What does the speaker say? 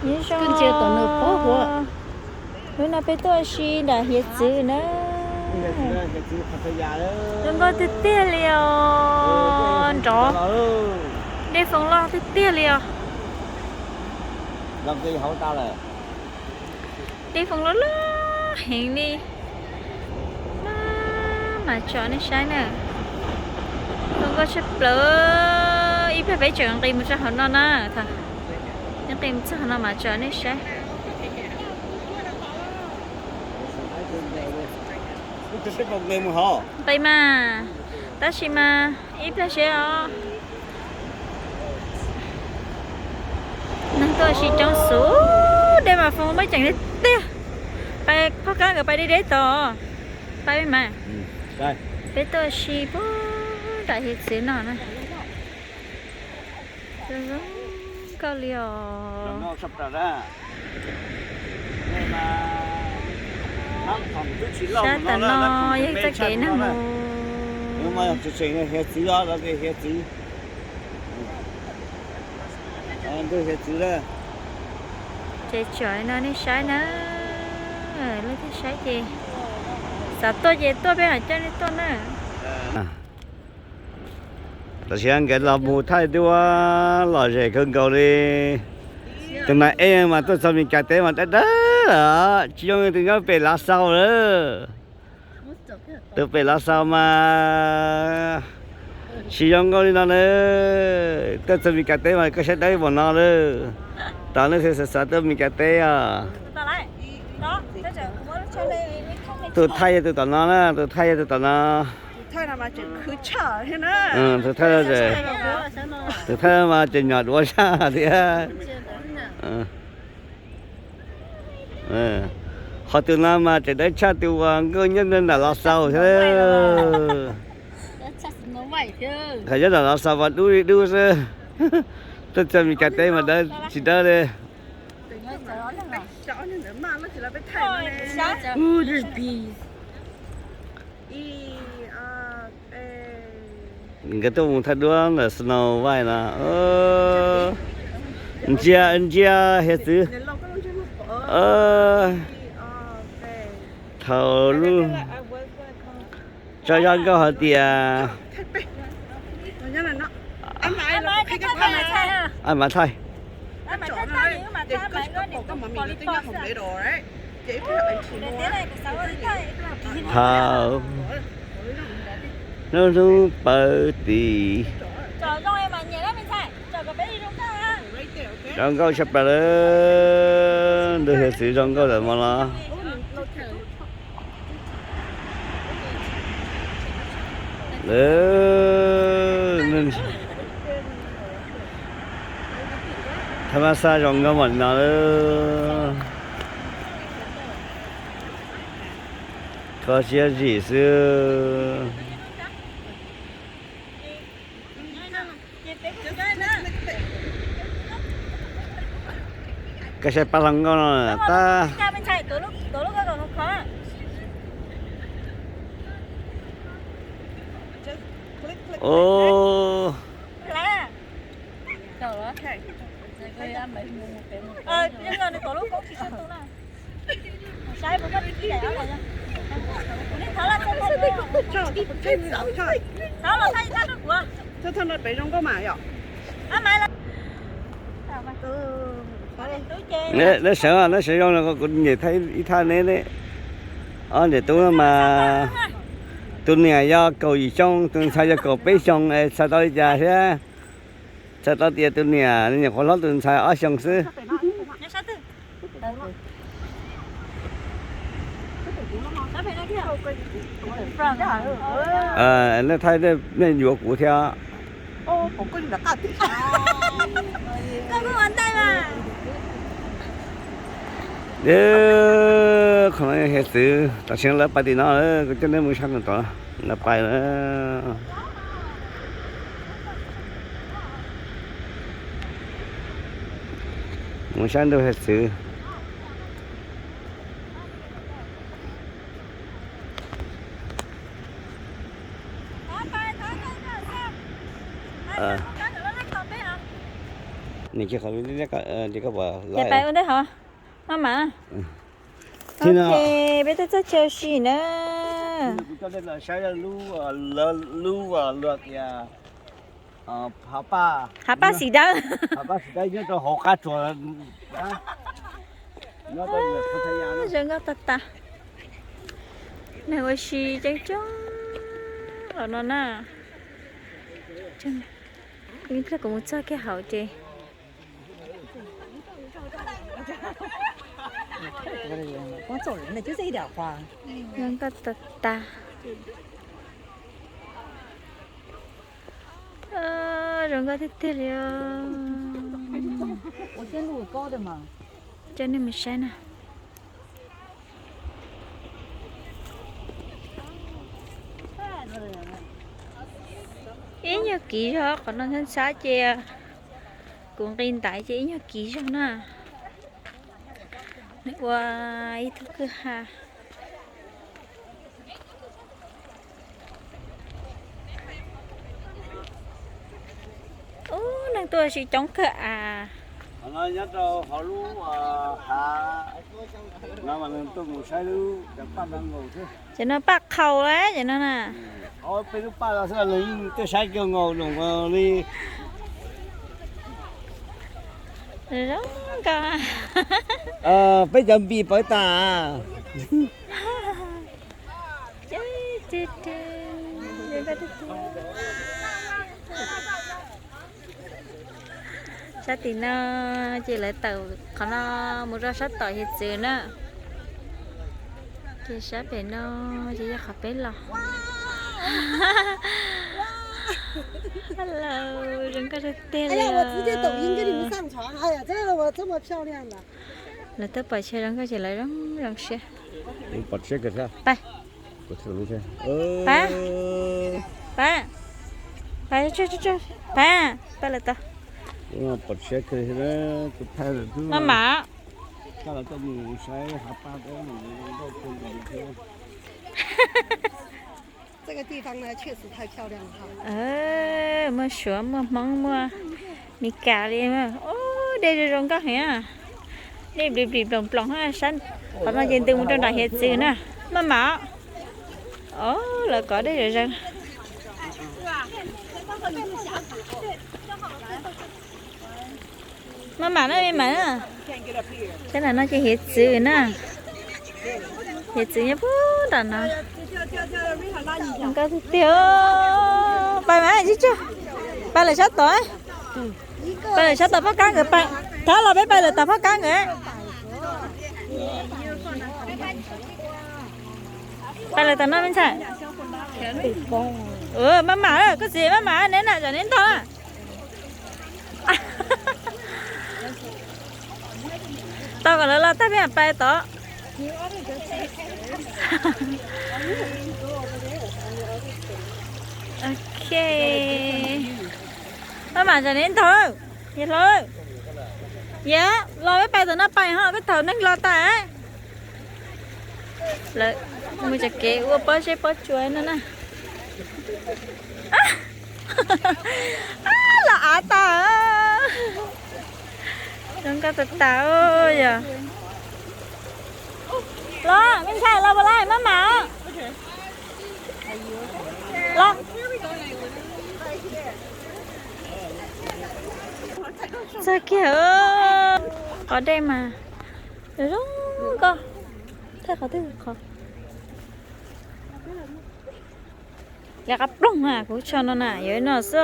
Nyob zoo, hnub no peb tuaj ua si nram hiav txwv na. Zoo nkauj tiag tiag li os nrov. Dej foom loj tiag tiag li os. Dej foom loj loj heev li. Mas tso nej saib na. Zoo nkauj tshaj plaws. Ib pliag peb tseem nqis mus txog hauv no na. Nqis mus txog hauv no mas tso nej saib. Nqis mas, tab sis mas ib pliag seb os. Neeg tuaj ua si coob xwb, dej mas foom muaj ceem tiag tiag. Pais phoj kab nkawd pais deb deb tod. Pais mas, peb tuaj ua si puag nram hiav txwv no na. Zoo nkauj li os. Sab tom no yog txoj kev neeg mus. Hiav txwv, hiav txwv. Ces tsom no nej saib na. Leej twg saib ces xav tuaj ces tuaj, peb mam coj nej tuaj na. Tam sim no nkawd los mus thaij duab lom zem kawg nkaus li. Tus nas ej mas tuaj txog Mes Kas teb mas dawb dawb lawm, tsis zoo li tus nyob pem Lav Xaus lawm. Tus pem Lav Xaus mas tsis zoo nkauj li no na. Tuaj txog Mes Kas teb mas koj saib dawb npaum no lawm. Tos leej twg xav xav tuaj Mes Kas teb os. Tus thaij yog tus tom no na, tus thaij yog tus tom no. Tus thaij mas tseem nyom duav zaj thiab. Ho tus no mas tseem dawb tshaj tus uas nkauj nyob nram Lav Xaus thiab. Qhov nyob nram Lav Xaus mas dub li dub xwb. Tuaj txog Mes Kas teb mas dawb tsis dawb li. Nkawd tuaj mus thaij duab ntawm Snow White no. Ntsia, ntsia hiav txwv. Thaum lub, tso zoo nkauj hais tias, a mas thaij. Thaum hnub hnub pawv tim. Zoo nkauj tshaj plaws li. Ntu hiav txwv zoo nkauj ntawm mo no. Thaj ma xaj zoo nkauj mam no. Kho siab zim xwb. Koj saib pab hluas nkauj no tab. Ub, Neb sawv, neb sawv zoo no kuv nyem thaij ib thaj neb ne. Ob niam tub no mas tus niam yog kaum yim xyoo, tus ntxhais yog kaum peb xyoo es txhais tau li cas thiab. Txhais tau tias tus niam nyuam qhuav hlob tus ntxhais ob xyoo xwb. Nej thaij nej yuav kuv thiab. Qhov no yog hiav txwv, tam sim no lawv pais tim no, kuv coj nej mus sab tom tod, lawv pais lawm. Mus saib ntu hiav txwv. Nws tsis qhov li, ces koj pais ua ntej hov, maj mam. Ok, peb twb txog chaw ua si na. Kuv coj nej los saib lub, lub luag tias hav paj, hav paj xim dawb, hav paj xim dawb nyob rau hauv qab tsuas. Zoo nkauj tag tag. Neeg ua si coob coob los no na. Ib pliag kuv mus txog kiag hauv ces zoo nkauj tag tag. Zoo nkauj tiag tiag li. Coj nej mus saib na. Ib nyuag kiv zog qhov no ntxhab ntxhab ces kuv nqis ntaiv ces ib nyuag kiv zog na. Nws ua ib tug kwj ha. Ub, neeg tuaj ua si coob kawg as. Qhov no nyob rau hauv lub hav no mas neeg tuaj mus saib lub cov paj no nkaus xwb. Ces no paj qhau lawm ces no na. Peb lub paj no xwb los yeej tuaj saib kiag nkaus li. Zoo nkauj. Peb cov npis pawv tas. Sab tim no ces lawv tawm qhov no mus rau sab tom hiav txwv na. Ces sab pem no ces yog qhov peb los. Hello, zoo nkauj tiag tiag li. Lawv twb pom chaw zoo nkauj ces lawv zoo zoo siab. Pais, pais, pais, pais lawm tau. Maj mam. Muaj Suav, muaj Hmoob, muaj Meskas li. Ub, dej zoo zoo nkauj heev. Dej plis plis ploos ploos, sab qhov no ces ntws mus rau nram hiav txwv na. Maj mam. Os, lawv kov dej zoo zoo. Maj mam na, maj mam na. Sab nram no ces hiav txwv na. Hiav txwv nyob puag nram no. Zoo nkauj tiag tiag. Pais mas, pais lawm sab tod. Pais lawm sab tom phab kab nkawd pais. Thov los peb pais lawm tom phab kab nkawd. Pais lawm tom no me ntxhais. Maj mam, koj txiv maj mam, neb na, tsam neb ntog na. Tau kom lawv los tag peb mam pais tod. Ok. Maj mam, tsam neb ntog, yawg hlob. Yog los peb pais tom no pais ho, peb thaum neeg los tas. Lawv mus tsev kev ua pob zeb pob tsuas no na. Los av tas. Zoo nkauj tas tas yog. Los, me ntxhais, los puas laj, maj mam. Los. Txog kiag qhov dej mas zoo nkauj. Thaj qhov twg qhov. Lawv qab ploog na, kuv tso no na, yuav no xwb os.